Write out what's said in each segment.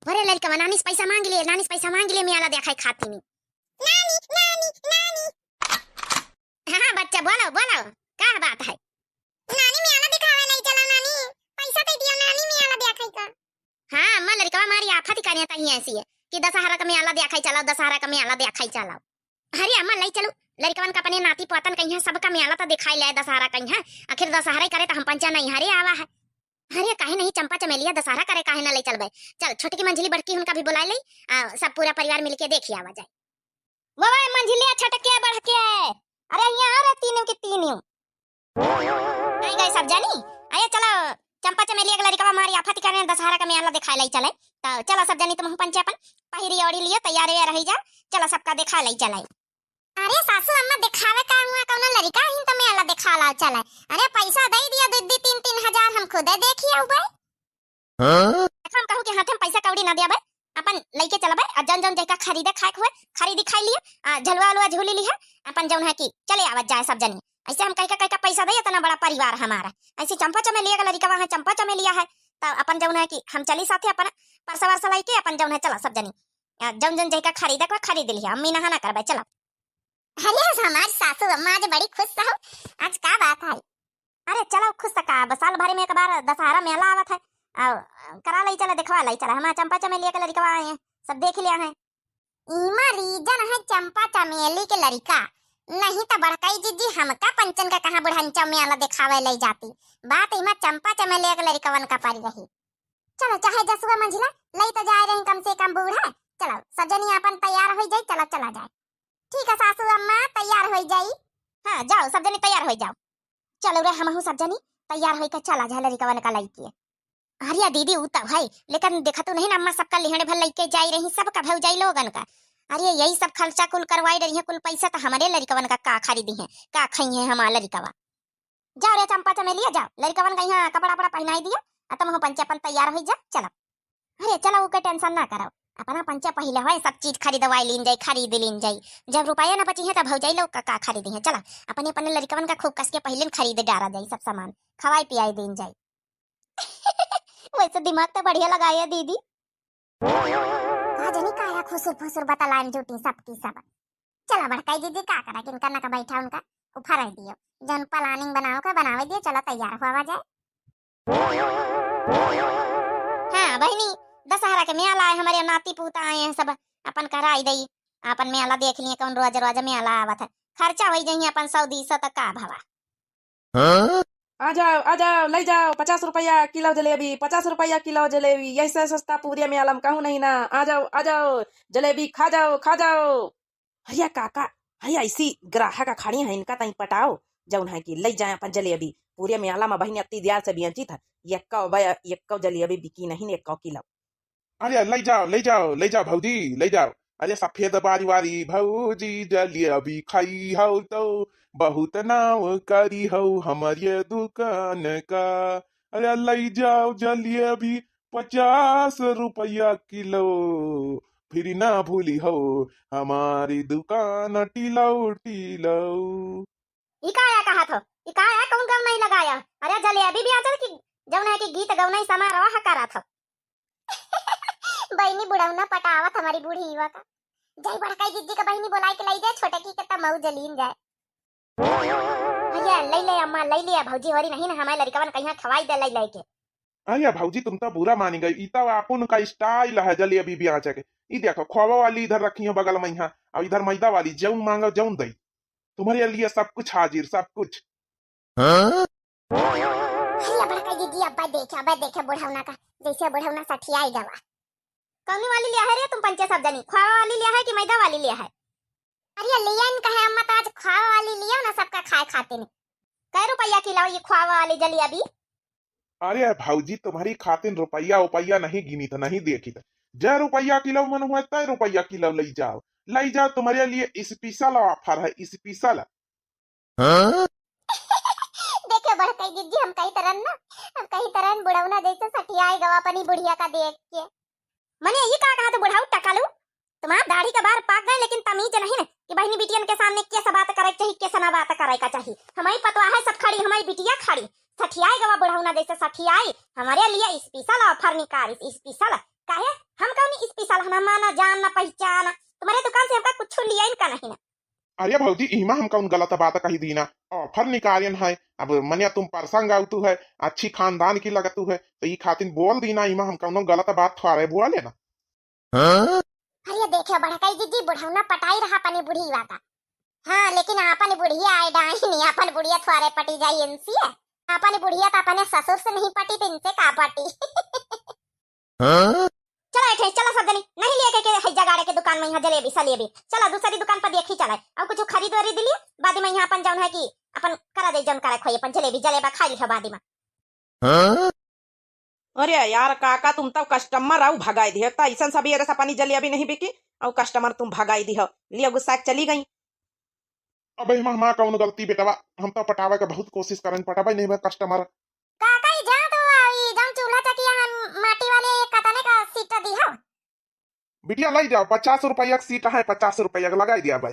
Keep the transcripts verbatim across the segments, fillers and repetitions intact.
अरे लड़कवा, नानी से पैसा मांग लिए, नानी से पैसा मांग लिए, मेला देखे खातिर। नानी, नानी, नानी। हाँ, हाँ, बच्चा, बोलो, बोलो, का बात है? नानी, मेला दिखावे लई चला, नानी। पैसा दे दिया, नानी, मेला देखे का। हाँ, अम्मा, लड़कवा मारी आफत ही करिया तही ऐसी है कि दशहरा का मेला देखे चलाओ, दशहरा का मेला देखे चलाओ। अरे अम्मा, लई चलू, लड़कवन का अपने नाती पोतन कहिया सबका मेला तो दिखाई ले दशहरा कहिया। आखिर दशहरा ही करे तो हम पंचा नहीं हरे आवा है। अरे काहे नहीं चंपा चमेलिया, दशहरा करे काहे ना लई चलबे? चल, छोटकी मंझली बड़की उनका भी बुला ले, आ, सब पूरा परिवार मिलके देखी आवा जाए। वो भाई मंझलिया छोटके बड़के, अरे यहाँ आ रे तीनों के तीनों। नहीं गए सब जनी, अरे चलो, चंपा चमेलिया के लड़कवा मारी आफत करे दशहरा का मेला दिखाए लई चले। तो चलो सब जनी, तुम पंचे अपन पहिरी ओढ़ी लियो, तैयार वैयार रही जाओ, चलो सबका दिखाए लई चले। अरे सासू अम्मा, दिखावे का हुआ, कौनो लड़का ही तो मेला दिखा लाओ चले। अरे पैसा दे दिया, दो, दो, तीन, तीन हजार, हम खुदे देखी आऊ भाई। हाँ? हम कहू कि हाथे में पैसा कौड़ी ना दिया भाई, अपन लइके चलबे, आ जौन जौन जैका खरीदे खाए के हुए, खरीदी खाई लिया, आ झलुआ उलुआ झूली लिहा, अपन जौन है कि चले आवत जाए सब जनी। ऐसे हम कह के, कह के पैसा दे, इतना बड़ा परिवार हमारा। ऐसे चंपा चमेलिया का लड़िकवा है, चंपा चमेलिया है, तो अपन जौन है कि हम चली साथे अपन परसा वरसा लइके, अपन जौन है चला सब जनी। आ जौन जौन जैका खरीदे के खरीद लिहा, अम्मी नहा ना करबे, चला। अरे, आज हमारी सासू अम्मा आज बड़ी खुश हो, आज का बात है? अरे चलो, खुश तो का, बस साल भर में एक बार दशहरा मेला आवत है, और करा लई चले, दिखवा लई चले, हमारा चंपा चमेलिया के लड़िकवा आए हैं, सब देख लिया है। इमा reason है चंपा चमेली के लड़िका, नहीं तो बड़काई जीजी हमका पंचन का कहाँ बुढ़ंचा मेला दिखावे लई जाती, बात इमा चंपा चमेलिया के लड़िकवन का परी रही। चलो, चाहे जसुआ मंझिला लई तो जाए रही, कम से कम बूढ़ा। चलो, सब जनी अपन तैयार होई जाई, चलो, चला जाए। ठीक है सासू अम्मा, तैयार होई जाई। हाँ, जाओ, सब जनी तैयार होई जाओ। चलो रे, हमहू सब जनी तैयार होई के चला जाए लड़िकवन का लइके। अरे दीदी, ऊ तो है, लेकिन देखा तू नहीं ना, अम्मा सबका लिहड़े भर लइके जाई रही, सबका भौजाई लोगन का। अरे यही सब खर्चा कुल करवाई रही है, कुल पैसा तो हमारे लड़िकवन का, का खरीदी है, का खाई है हमारा लड़िकवा। जाओ रे चंपा चमेलिया, जाओ, लड़िकवन का यहाँ कपड़ा वपड़ा पहनाई दियो, आ तुम हो पंचे अपन तैयार होई जा, चलो। अरे चलो, ओके tension ना करो, अपना पंचे पहिले होए, सब चीज खरीदवाई लीन जाई, खरीद लीन जाई। जब रुपया ना बची है, तब भौजाई लोग का, का खरीदी है। चलो, अपने, अपने लड़िकवन का खूब कस के पहिले खरीद डारा जाई, सब सामान खवाई पियाई दीन जाई। वैसे दिमाग तो बढ़िया लगाया दीदी। का जनी काया खुसुर फुसुर बतलाइन जूटी सबकी सब। चला बड़काई दीदी, का करा, किनका ना का बैठा उनका उफार दियो। जौन planning बनाओ का बनावे दियो, चला तैयार हुआ जाए। हाँ बहिनी, दशहरा के मेला आए, हमारे नाती पूता आए हैं सब, अपन कराई दई, अपन मेला देख लिए, कौन रोज रोज मेला आवत है, खर्चा होई जाइए अपन सौ दीस तक का भवा। हाँ? आ जाओ, आ जाओ, लई जाओ, पचास रुपया किलो जलेबी, पचास रुपया किलो जलेबी, यही से सस्ता पूरे मेला में कहूँ नहीं ना। आ जाओ, आ जाओ, जलेबी खा जाओ, खा जाओ। अरे काका, है ऐसी ग्राहक खड़ी है, इनका तई पटाओ, जौन है कि लई जाए अपन जलेबी। पूरे मेला में बहिनी अत्ती दियार से बेचित है, यक्को बय-, यक्को जलेबी बिकी नहीं, यक्को किलो। अरे लई जाओ, लई जाओ, लई जाओ भौजी, लई जाओ। अरे सफेद बारी वाली भौजी जलेबी खाई हो तो बहुत नाव करी हो हमारे दुकान का। अरे लई जाओ जलेबी पचास रुपया किलो, फिर ना भूली हो हमारी दुकान टिलो टिलो। ई का आया कहत हो? ई का आया? कौन गवनई लगाया? अरे जलेबी बेचत कि जौन है कि गीत गवनई समारोह करत हो? बहिनी बुढ़ौना पटावत हमारी बूढ़ी युवा का। जाई बड़काई जीजी का बहिनी बोलाई के लाई जाए, छोटकी के तब मऊ जलीन जाए। भैया लई ले अम्मा, लई ले भौजी, होरी नहीं ना हमारे लड़िकवन कहिया खवाई दे लई लई के। अरे भौजी, तुम तो बुरा मानी गई, ई तो अपन का style है जलेबी बेचे के। ई देखो, खोवा वाली इधर रखी है बगल में यहाँ, और इधर मैदा वाली, जौन मांगो जौन दई। तुम्हारे लिए सब कुछ हाजिर, सब कुछ। हाँ? अरे बड़का दीदी, अब्बा देखे, अब्बा देखे बुढ़ौना का, जैसे बुढ़ौना सठियाई गवा। कौनी वाली लिया है रे तुम पंचे सब जनी? खोवा वाली लिया है कि मैदा वाली लिया है? अरे लिया इनका है अम्मा, तो आज खोवा वाली लियो ना सबका खाए खातिर। कै रुपया किलो ये खोवा वाली जलेबी? अरे भौजी, तुम्हारी खातिर रुपया उपया नहीं गिनित, नहीं देखित। जै रुपया किलो मन हुआ, तै रुपया किलो लई जाओ, लई जाओ, तुम्हारे लिए special offer है, special। हाँ? देखो बड़कई दीदी, हम कही तरन ना, हम कही तरन बुढ़ौना जैसे सठियाए गवा अपनी बुढ़िया का देख के। मने ये का कहा तो बुढ़ाऊ टकालू, तुम्हार दाढ़ी का बार पाक गए लेकिन तमीज नहीं न कि बहिनी बिटियन के सामने कैसा बात करे के चाही, कैसा ना बात करे का चाही। हमारी पतवा है सब खड़ी, हमारी बिटिया खड़ी, सठियाए गवा बुढ़ौना जैसे सठियाए। हमारे लिए special offer निकालिस, special। काहे? हम ममा ना जान ना पहचान, तुम्हारे दुकान से हमका कुछ लिया इनका नहीं ना। अरे भौजी, इमा हम कौन गलत बात कही दीना, offer निकालिन है। अब मने तुम प्रसंग आवतु है, अच्छी खानदान की लगतु है, तो ई खातिन बोल दीना, इमा हम कौनो गलत बात थोड़े बोले ना। हाँ? अरे देखियो बड़कई जिज्जी, बुढ़ौना पटाई रहा अपनी बुढ़िया का। हाँ, लेकिन अपन बुढ़िया आए डाइन, अपन बुढ़िया थोड़े पटी जाई इनसे। अपन बुढ़िया तो अपने ससुर से नहीं पटी, तो इनसे का पटी? हाँ? चला एठे, चला सब जनी, नहीं लिए के, के है जगाड़े के दुकान में यहाँ जलेबी सलेबी। चला दूसरी दुकान पर देखी चला, और कुछ खरीद वरीद लिए, बाद में यहाँ अपन जौन है कि अपन करा दे जौन करे खोई, अपन जलेबी जलेबा खाई लिहो बाद में। हाँ? अरे यार काका, तुम तो customer आऊ भगाई दिहे, तो ऐसन सबेरे से अपनी जलेबी नहीं बिकी और customer तुम भगाई दिहो, लियो गुस्सा के चली गई। अबे मामा, कौन गलती बेटवा, हम तो पटावे के बहुत कोशिश करन, पटावे नहीं बे customer। काका, ई जा तो ई जौन चूल्हा चकिया हम माटी वाले कतने का सीट दिहो? बिटिया, लाई जाओ, पचास रुपया के सीट है, पचास रुपया के लगाई दिया भाई।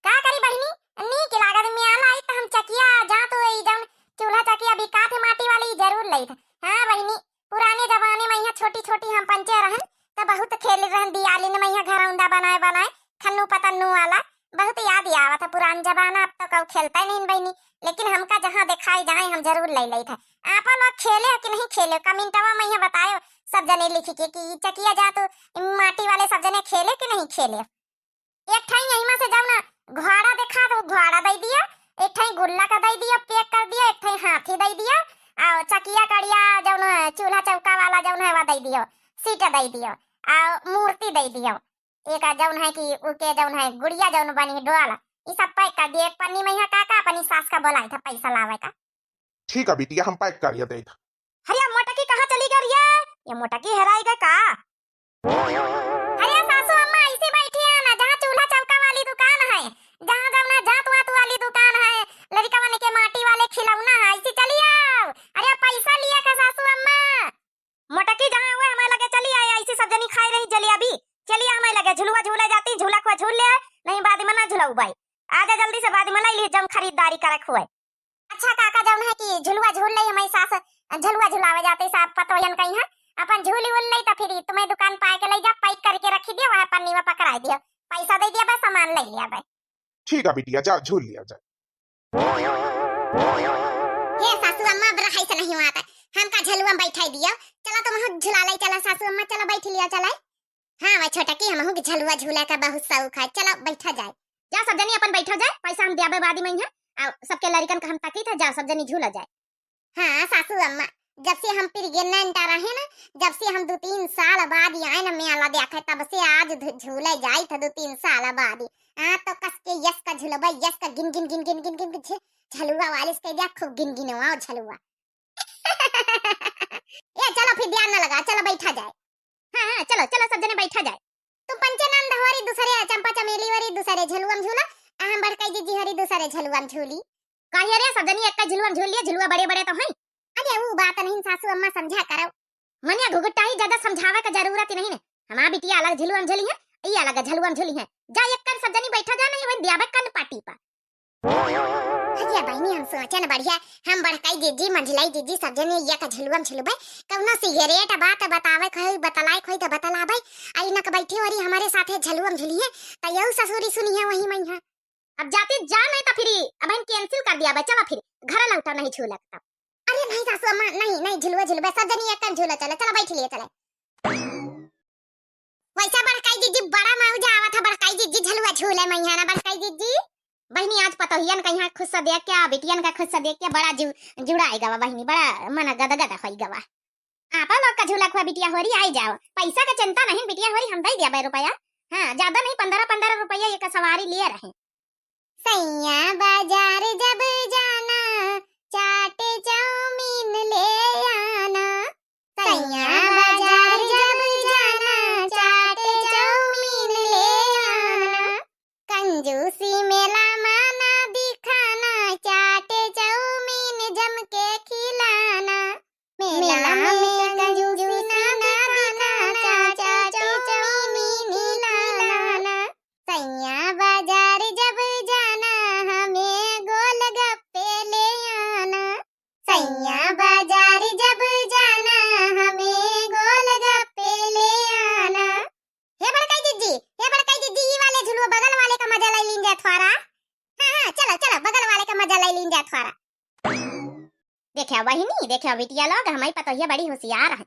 का करी बहिनी, नीक लागत में आला आई त हम चकिया जा तो ई जौन चूल्हा चकिया बिकात है माटी वाली, ई जरूर लई था। हाँ बहिनी, पुराने जमाने में यहाँ छोटी छोटी हम पंचे रहन, त बहुत खेल रहन दियाली में यहाँ घरौंदा बनाए बनाए, खन्नू पतन्नू वाला। बहुत याद आवत है पुरान जमाना, अब तो कऊ खेलता ही नहीं बहिनी, लेकिन हमका जहाँ दिखाई जाए हम जरूर ले लेत है। आपन लोग खेले हो कि नहीं खेले हो, कमेंटवा में यहाँ बतायो सब जने लिख के कि ई चकिया जा तो माटी वाले सब जने खेले कि नहीं खेले। एक ठाई यही में से जाओ ना, घोड़ा देखा तो घोड़ा दे दिया, एक ठाई गुल्ला का दे दिया, pack कर दिया, एक ठाई हाथी दे दिया, और चकिया कड़िया जौन है, चूल्हा चौका वाला जौन है, वह दे दियो, सीट दे दियो, और मूर्ति दे दियो। एक जौन है कि उके जौन है गुड़िया जौन बनी डोल, ई सब pack कर दिए। एक पन्नी में यहाँ काका अपनी सास का बोलाई था पैसा लावे का। ठीक है बिटिया, हम pack करिए दे था। अरे मोटकी कहाँ चली गई रे? ये मोटकी हेराई गई का? अरे सासू अम्मा, ऐसे बैठी है ना, जहाँ चूल्हा चौका वाली दुकान है, जहाँ जौन है जात वात वाली दुकान है, लड़का मन के माटी वाले खिलौना है, ऐसे चली आओ। अरे पैसा लिया का सासू अम्मा? मोटकी जहाँ हुए हमारे लगे चली आए, ऐसी सब जनी खाए रही जलेबी। चलिए हमारे लगे झुलुआ झूले जाती, झूला खुआ झूल ले, नहीं बाद में ना झुलाऊ बाई। आजा जल्दी से, बाद में लाई ली जौन खरीदारी करक हुए। अच्छा काका, जौन है कि झुलुआ झूल ले, हमारी सास झुलुआ झुलावे जाते सब पतोयन कहीं है, अपन झूली उल ले तो फिर तुम्हें दुकान पाए के ले जा, pack करके रखी दियो, वहाँ पन्नी में पकड़ाई दियो, पैसा दे दिया बस, सामान ले लिया बे। ठीक है बिटिया, जा झूल लिया जाए। हे सासू अम्मा, अब रहाई से नहीं हुआ था, हमका झलुआ में बैठाई दियो। चला तुम झुला लाई, चला सासू अम्मा, चला बैठ लिया, चला। हाँ, वह छोटा की हमहू के झलुआ झूला का बहुत शौक है, चला बैठा जाए। जा सब जनी अपन बैठा जाए, पैसा हम दियाबे बादी में है, आ सबके लड़िकन का हम ताकी था, जा सब जनी झूला जाए। हाँ सासू अम्मा, जब से हम pregnant रहे ना, जब से हम दो तीन साल बाद आए ना मेला देखे, तब से आज धु-, झूले जाई था दो तीन साल बाद। हाँ तो कस के यस का झुलबा, यस का गिन गिन गिन गिन गिन गिन झ-, झलुआ वाले से कह दिया, खूब गिन गिनवाओ झलुआ। ए चलो फिर ध्यान न लगा, चलो बैठा जाए। हाँ, हाँ, चलो, चलो, सब जने बैठा जाए। तुम पंचे नंद होरी दूसरे, चंपा चमेली होरी दूसरे झलुआ में झूला, आ हम बड़काई जिज्जी होरी दूसरे झलुआ में झूली। काहे रे, सब जनी एक झलुआ में झूल लिए, झलुआ बड़े बड़े तो हैं। अरे, वो बात नहीं सासू अम्मा, समझा करो। मनिया घुघुटाही ज्यादा समझावे का जरूरत ही नहीं ने। हमार बिटिया अलग झलुआ में झूली है, ई अलग झलुआ में झूली है। जा एक कन सब जनी बैठा जा, नहीं वही दियाबे कन पार्टी पर। अरे बहिनी, हम सोचन बढ़िया, हम बड़काई जिज्जी, मंझलाई जिज्जी, सब जने एक झलुआ में झुलबे। कौनो सिगरेट बात बतावे खोई, बतलाए खोई तो बतलाबे। अरे नक बैठे होरी हमारे साथे झलुआ में झुलिए, त यहू ससुरी सुनिए वही मइहाँ। अब जाती जा, नहीं तो फिर अब हम cancel कर दियाबे, चला फिर घर लौटा, नहीं झूलक तब। अरे नहीं सासू अम्मा, नहीं, नहीं झुलुआ झुलबे, सब जनी एक कन झूला चले, चला बैठ लिए चले। वैसा बड़काई जिज्जी बड़ा मौजा आवत है, बड़काई जिज्जी झलुआ झूले मइहाँ ना बड़काई जिज्जी। बहिनी आज पतोहियन का यहाँ खुश से देख के, बिटियन का खुश से देख के बड़ा जु-, जुड़ाए गवा बहिनी, बड़ा मन गदगद होई गवा। आपा लोग का झूला खुआ बिटिया होरी आई जाओ, पैसा का चिंता नहीं बिटिया होरी, हम दे दियाबे रुपया। हाँ ज्यादा नहीं, पन्द्रह पन्द्रह रुपया एक सवारी लिए रहे। सैया बाजार जब जाना, चाट चाउमीन ले आना। सैया बाजार जब जाना, चाट चाउमीन ले आना। कंजूसी मेला माना दिखाना, चाट चाउमीन जम के खिलाना। मेला में कंजूसी ना दिखाना, चाट चाउमीन खिलाना। सैया बाजार जब जाना, हमें गोलगप्पे ले आना। सैया बाजार जब जाना, हमें थोड़ा। देखा बहिनी, देखा बिटिया लोग, हमरी पतोहिया बड़ी होशियार है।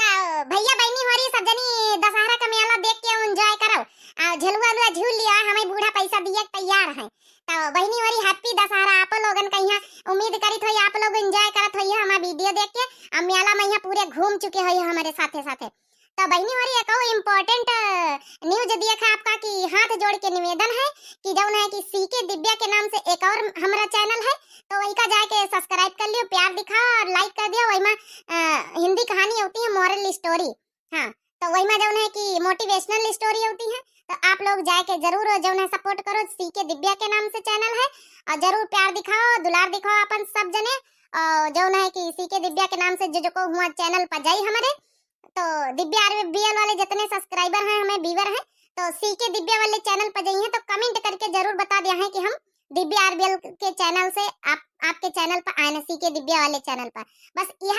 तो भैया बहिनी होरी सब जनी दशहरा का मेला देख के enjoy करो। आ, झलुआ उलुआ झूल लिया, हमरी बूढ़ा पैसा दिए के तैयार है। तो बहिनी होरी happy दशहरा आप लोगन का यहाँ। उम्मीद करित होई आप लोग enjoy करत होई हमार video देख के। अब मेला में यहाँ पूरे घूम चुके होई हमरे साथे साथे। तो बहिनी होरी एक और important, अ, news दिया था आपका कि हाथ जोड़ के निवेदन है कि जौन है कि सीके दिव्या के नाम से एक और हमरा channel है, तो वही का जाके subscribe कर लियो, प्यार दिखाओ और like कर दियो। वही में, अ, हिंदी कहानी होती है, moral story। हाँ, तो वही में जौन है कि motivational story होती है। तो आप लोग जाके जरूर जौन है support करो, सीके दिव्या के नाम से channel है, और जरूर प्यार दिखाओ, दुलार दिखाओ अपन सब जने। और जौन है कि सीके दिव्या के नाम से जो जो को हुआ channel पर जाई हमरे, तो दिव्या आरबीएल वाले जितने subscriber हैं, हमें viewer हैं, तो सीके दिव्या वाले channel पर जाइए तो comment करके जरूर बता दिया है कि हम दिव्या आरबीएल के channel से आप, आपके channel पर आए ना, सीके दिव्या वाले channel पर। बस यह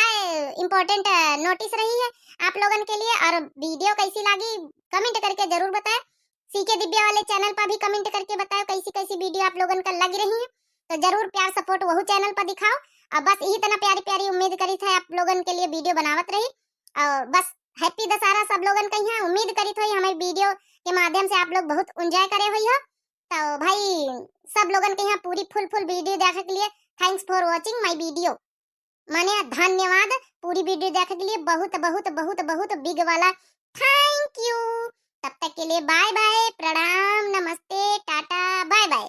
important, अ, notice रही है आप लोगन के लिए। और video कैसी लगी comment करके जरूर बताएं। सीके दिव्या वाले channel पर भी comment करके बताओ कैसी कैसी video आप लोगन का लग रही है, तो जरूर प्यार support वहू channel पर दिखाओ। और बस यही तना प्यारी प्यारी उम्मीद करित है आप लोगन के लिए video बनावत रही। और बस happy दशहरा सब लोगन का यहाँ। उम्मीद करित होई हमारी video के माध्यम से आप लोग बहुत enjoy करे होई हो। तो भाई सब लोगन के यहाँ पूरी full full video देखे के लिए thanks for watching my video, माने धन्यवाद। पूरी video देखे के लिए बहुत बहुत बहुत बहुत big वाला thank you। तब तक के लिए bye bye, प्रणाम, नमस्ते, टाटा, bye bye।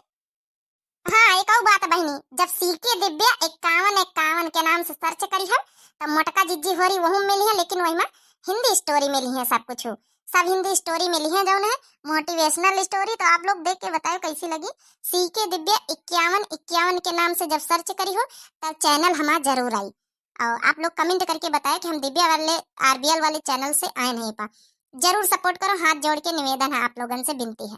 हाँ, एक और बात बहिनी, जब सीके दिव्या इक्यावन इक्यावन के नाम से search करी है, तब मोटका जिज्जी होरी वहू मिली है, लेकिन वही में हिंदी story मिली है सब कुछ, सब हिंदी story मिली है जौन है motivational story। तो आप लोग देख के बताओ कैसी लगी। सीके दिव्या इक्यावन इक्यावन के नाम से जब search करी हो, तब channel हमार जरूर आई। और आप लोग comment करके बताएं कि हम दिव्या वाले आरबीएल वाले channel से आए नहीं पा। जरूर support करो, हाथ जोड़ के निवेदन है आप लोगन से, विनती है।